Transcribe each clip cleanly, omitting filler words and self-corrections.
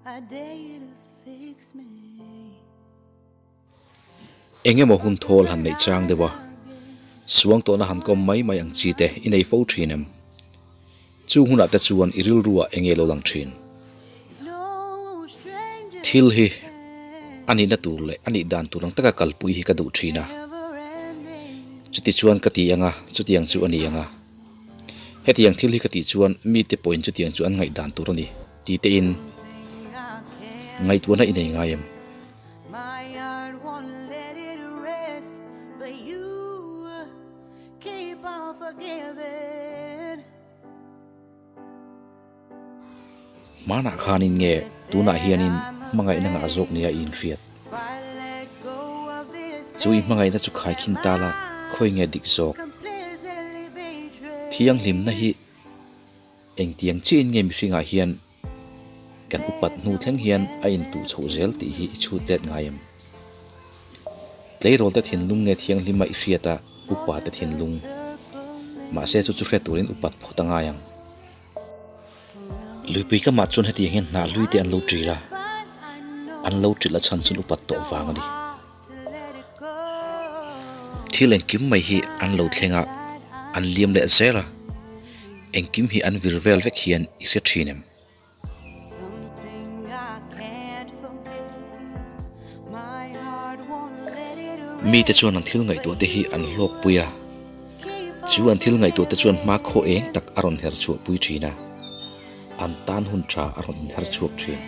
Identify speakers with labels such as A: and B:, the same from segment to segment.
A: Eng emaw hun thawl han neih chang deuh a, suang tawhna han kawm mai mai ang chi te i nei fo thin em? Chu hunah te chuan i rilruah eng nge lo lang thin? Thil hi a nihna tur leh a nih dan tur ang taka kalpui hi ka duh thin a. Chuti chuan ka ti ang a, chutiang chu a ni ang a. Hetiang thil hi ka tih chuan mite pawhin chutiang chu an ngaihdan tur a ni ti tein ngaihtuahna i nei ngai em? Hmanah khanin nge tunah hianin hmangaihna ngah zawk nia i inhriat? Chu i hmangaihna chu khaikhin ta la, khawi nge dik zawk? Thianghlimna hi engtiang chiahin nge mihringah hian kan upat hnu thleng hian a intuh chhoh zel tih hi i chhut let ngai em? Tleirawl te thinlung nge thianghlima i hriat a upa te thinlung? Mahse chu chu hre turin upat phawt a ngai ang. Luipui kamah chuan hetiang hian hnah hlui te an lo ṭil a, an lo ṭilh a chhan chuan upat tawh vang a ni. Thil engkim mai hi an lo thleng a, an liam leh zel a, engkim hi an vir vel vek hian i hre thin em? Mite chuan an thil ngaihtuah te hi an hlawk pui a, chu an thil ngaihtuah te chuan hma khaw eng tak a rawn her chhuah pui thin a, an tan hun tha a rawn inher chhuak thin.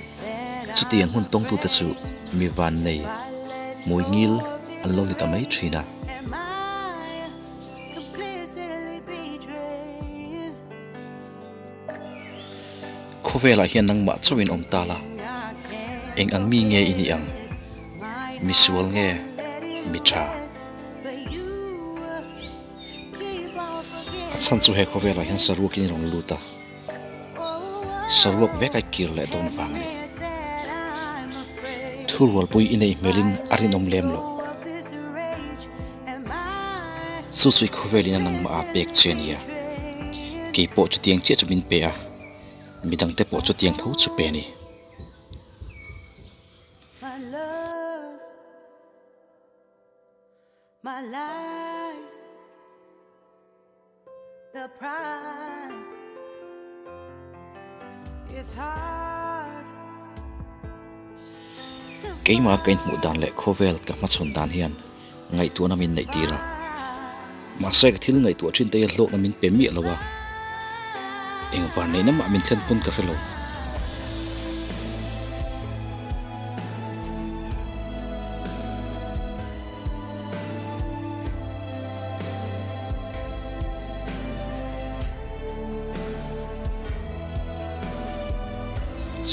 A: Chutiang hun tawngtute chu mi vannei hmui ngil an lo ni ta mai thin a. Khawvelah hian nangmah chauhin awm ta la, eng ang mi nge i nih ang? Mi sual nge mi tha? A chhan chu he khawvelah hian saruakin i rawn lut a, saruak vek a kir leh dawn vang a ni. Thurualpui i neih hmelin a rinawm lem loh. Chu chu i khawvelin a nangmah a pek che a nia. Kei pawh chutiang chiah chu min pe a, midangte pawh chutiang tho chu pe a ni. Keimah ka inhmuh dan leh khawvel ka hmachhawn dan hian ngaihtuahna min neih tir a. Mahse ka thil ngaihtuah thin te hi hlawkna min pe miah lo a, engvar neihna mah min thlen pawn ka hre lo.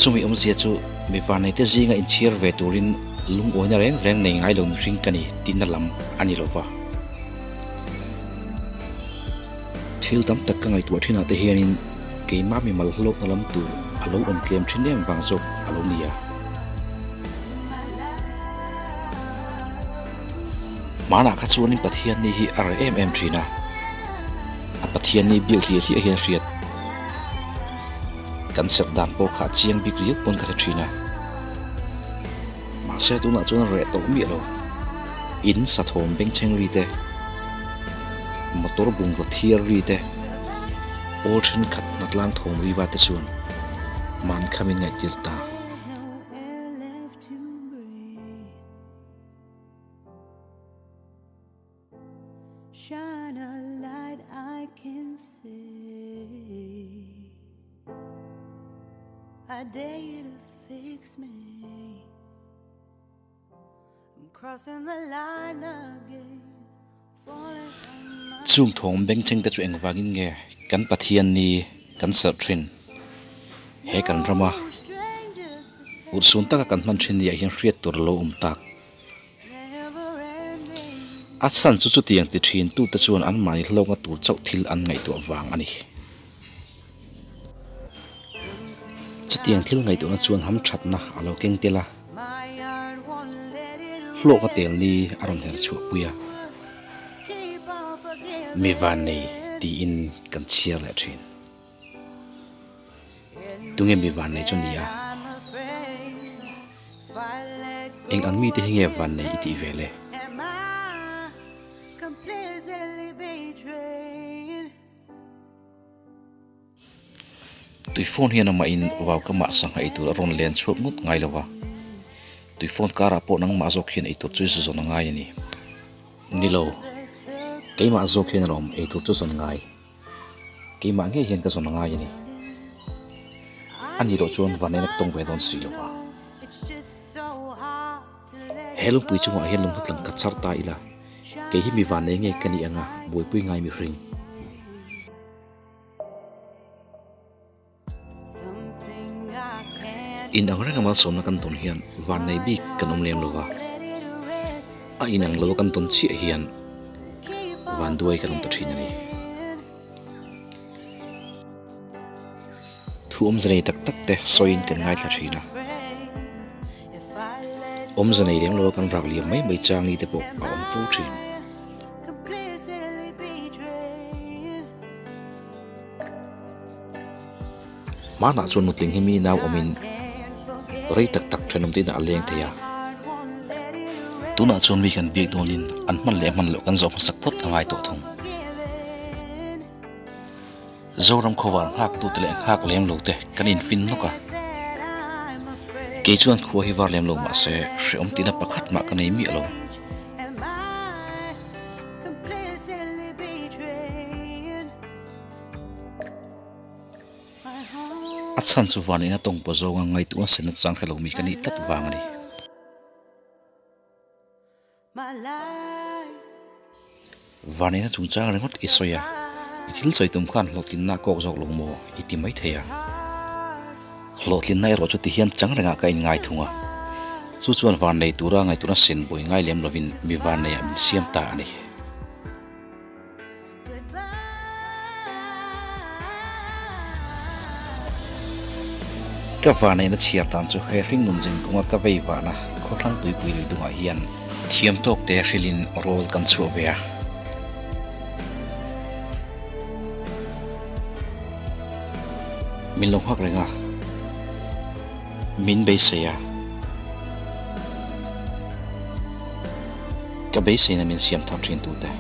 A: Chumi awmzia chu mi varneite zinga inchhir ve turin lungawina reng reng nei ngai lo mihring ka ni tihna lam a ni lova. Thil tam tak ka ngaihtuah thinah te hianin keimah mimal hlawkna lam tur a lo awm tlem thin em vang zawk a lo ni a. Hmanah kha chuanin Pathian ni hi a reh em em thin a, a Pathian ni biak hliah hliah hian hriat kan serh dan pawh kha a chiang bik riau pawn ka hre thin a. Mahse tunah chuan a reh tawh miah lo, in sa thawm bengchheng ri te, motor bungraw thiar ri te, pawl thenkhat hnatlang thawm ri va te chuan man kha min ngaihtir ta.
B: Shine a light I can see. I dare you to fix me. I'm crossing the line again. Falling on my
A: Chung thawm bengchheng te chu engvangin nge kan Pathian ni kan serh thin? He kan rama urhsun taka kan hman thin niah hian hriat tur a lo awm tak. A chhan chu chutiang ti thin tute chuan anmahni hlawkna tur chauh thil an ngaihtuah vang a ni. Chutiang thil ngaihtuahna chuan hamthatna a lo keng tel a, hlawkna tel ni a rawn her chhuah pui a, mi vannei tiin kan chhiar leh thin. Tunge mi vannei chu ni a? Eng ang mite hi nge vannei i tih ve le? Tuifawn hian amahin vaukamah sangha eitur a rawn len chhuak ngawt ngai lo va, tuifawn karah pawh nangmah zawk hian eitur chu i zawn a ngai a ni. Ni lo, keimah zawk hian alawm eitur chu zawn ngai. Keimah ngei hian ka zawn a ngai a ni. A nih loh chuan vanneihna ka tawng ve dawn si lo va. He lungpui chungah hian lung hlutlang ka char ta ila, kei hi mi vannei ngei ka nih anga buaipui ngai mihring. In ang renga malsawmna kan tawn hian vannei bik kan awm lem lo va, a inang lo kan tawn chiah hian vanduai kan awm ta thin a ni. Thu awmze nei tak tak te sawiin kan ngaithla thin a, awmze nei lem lo kan rak liam mai mai chang ni te pawh a awm fo thin. Hmanah chuan nutling hi mi nau awmin rei tak tak thenawm te inah a leng thei a. Tunah chuan mi kan biak dawnin an hman leh hman loh kan zawh hmasak phawt a ngai tawh thung. Zoram khawvar nghaktute leh nghak lem lo te kan infin nawk a. Kei chuan khua hi var lem lo mahse hrehawm tihna pakhat mah ka nei miah lo. A chhan chu vanneihna tawng pawh zawnga ngaihtuah senna chang hre lomi ka nih tlat vang a ni. Vanneihna chungchang ringawt i sawi a, i thil sawi tum khan hlawhtlinna a kawk zawk lo maw i ti mai thei a. Hlawhtlinna erawh chu ti hian chang rengah ka inngai thung a, chu chuan vannei tura ngaihtuahna sen buai ngai lem lovin mi vanneiah min siam ta a ni. Ka vanneihna chhiar dan chu he hringnun zin kawnga ka vei vahna khawthlang tuipui lui dungah hian thiam tawk te hrilhin rawl kan chhuah ve a. Min lo nghak reng a, min beisei a. Ka beiseina min siam thar thin tute.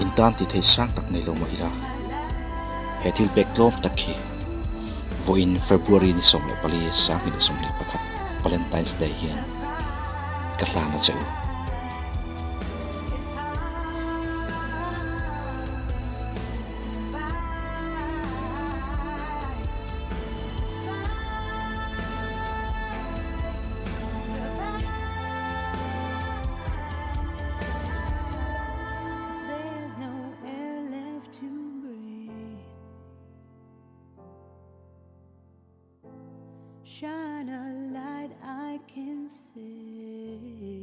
A: In tan ti thei sang tak nei lo mah ila, he thil pek tlawm tak hi vawiin February ni 14 2021 Valentine's Day hian ka hlan a che u.
B: Shine a light I can see.